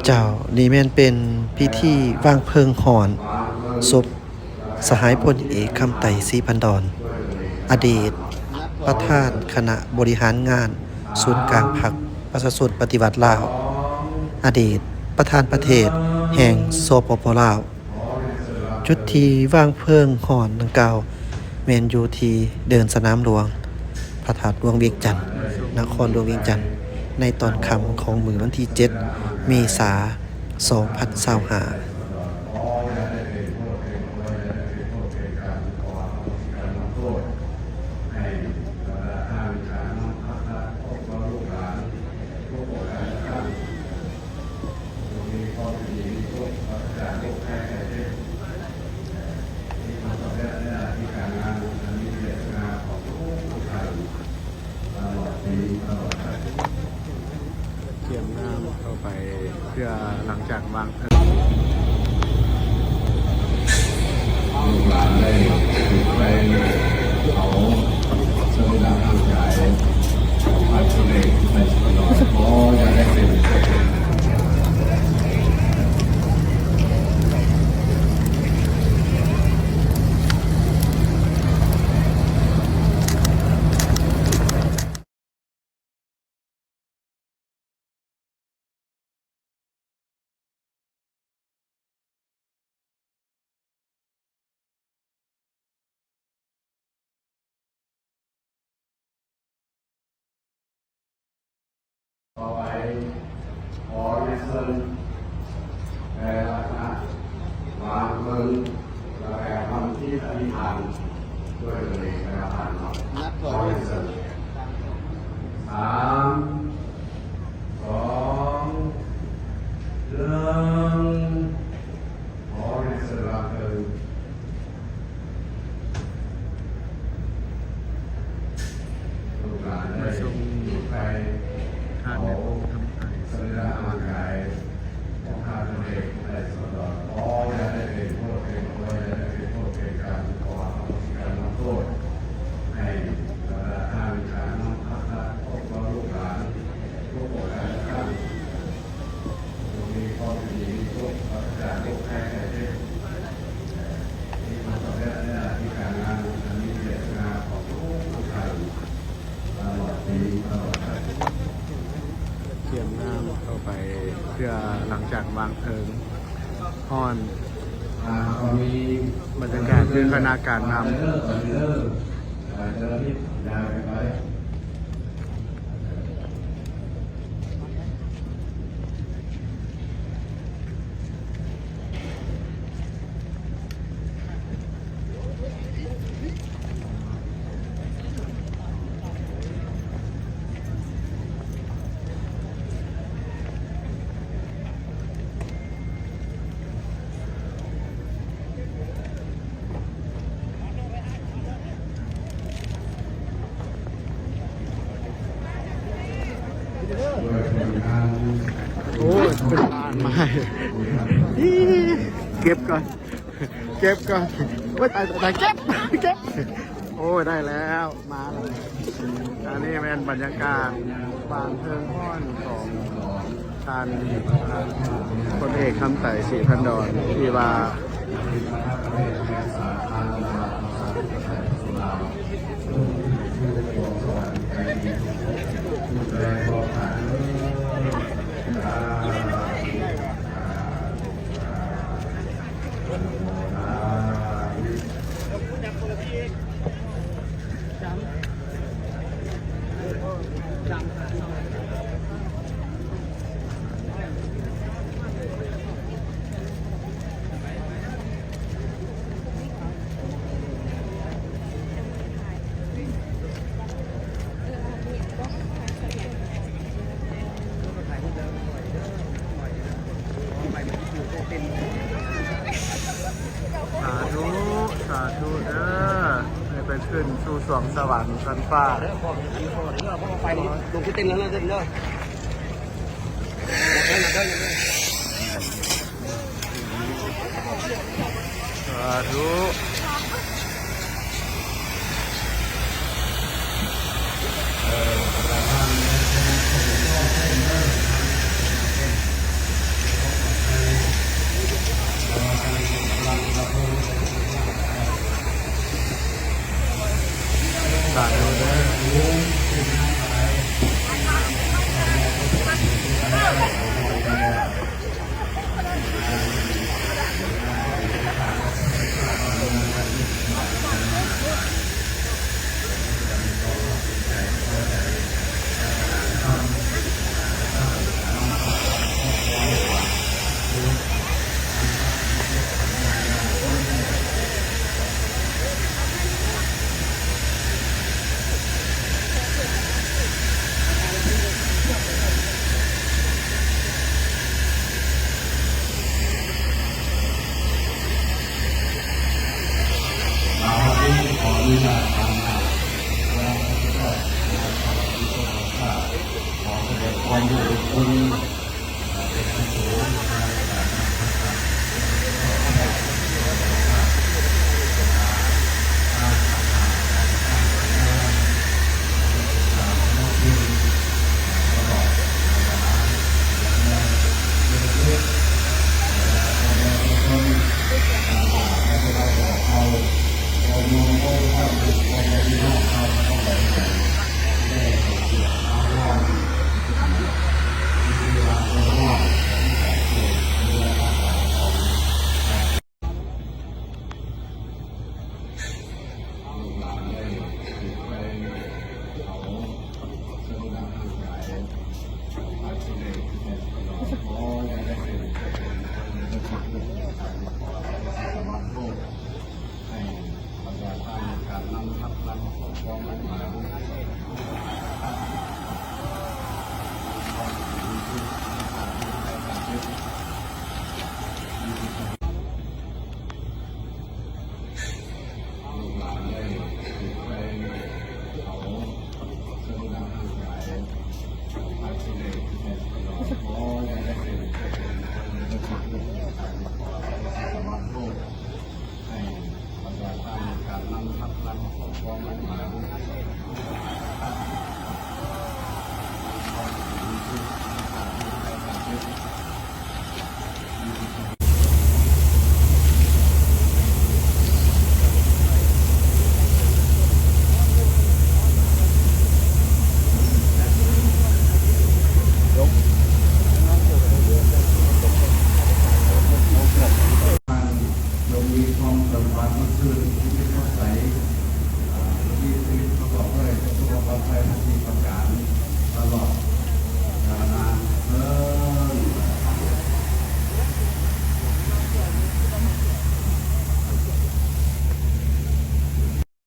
ເຈົ້າ, ນີ້ແມ່ນເປັນພິທີວາງເພີງຮ້ອນສົບສະຫາຍພົນເອກ ຄຳໄຕ ສີພັນດອນ ອະດີດປະທານຄະນະບໍລິຫານງານສູນກາງພັກປະຊາຊົນປະຕິວັດລາວ, ອະດີດປະທານປະເທດແຫ່ງ ສປປ ລາວ. ຈຸດທີ່ວາງເພີງຮ້ອນດັ່ງກ່າວ ແມ່ນຢູ່ທີ່ເດີ່ນສະໜາມຫຼວງ ພະທາດຫຼວງວຽງຈັນ, ນະຄອນຫຼວງວຽງຈັນ ໃນຕອນຄ່ຳຂອງມື້ວັນທີເຈັດ ເມສາ ສອງພັນຊາວຫ້າ. ກຽມນ້ຳເຂົ້າໄປເພື່ອຫຼັງຈາກວາງເພີງ. ລູກຫຼານໄດ້ຖືກໄຟເຜົາ ສະລີລະຮ່າງກາຍ ຂອງພະສົມເດັດໄຊສຸດຫຼໍ່ ຂໍຢ່າໄດ້ເປັນ ຂໍໄວ້ ຂໍເລີຍເຊີນ ແຕ່ລະຄະນະ ວາງເພີງ ແລະ ແຜ່ຄວາມຄິດອະທິຖານ ດ້ວຍຕົນເອງແຕ່ລະທ່ານເນາະ. ຂໍເລີຍເຊີນ. ສາມ ສອງ ໜຶ່ງ ຂໍເລີຍເຊີນ ວາງເພີງ. ລູກຫຼານໄດ້ຈຸດໄຟເຜົາສະລີລະຮ່າງກາຍຂອງທ່ານພົນເອກ ໄຊສຸດຫຼໍ່ ຂໍຢ່າໄດ້ເປັນໂທດເປັນໂພຍ ຢ່າໄດ້ເປັນໂທດເປັນກຳ ຂໍອະໂຫສິກຳນຳໂທດໃຫ້ບັນດາທ່ານ ທາງນຳພັກ ຄອບຄົວ ລູກຫຼານ ທຸກອົງການ ກຽມນ້ຳເຂົ້າໄປເພື່ອຫຼັງຈາກວາງເພີງຮ້ອນ. ບັນຍາກາດຄືຄະນະການນຳ. ໂອ້ຍ ເປັນອານມາ ເກັບກ່ອນ ເກັບກ່ອນ. ໂອ້ຍ ຕາຍ ຕາຍ ເກັບ ເກັບ. ໂອ້ຍ ໄດ້ແລ້ວ ມາແລ້ວ. ອັນນີ້ແມ່ນບັນຍາກາດວາງເພີງຮ້ອນຂອງທ່ານພົນເອກ ຄຳໄຕ ສີພັນດອນ ທີ່ວ່າ ສາທຸ ສາທຸເດີ ໃຫ້ໄປຂຶ້ນສູ່ສວງສະຫວັນຊັ້ນຟ້າ. ໄປລົງທີ່ເຕັ້ນແລ້ວເດີ. ສາທຸ. ເອີ ປະທານ ບຸນ ເປັນອັນສູງນາຍ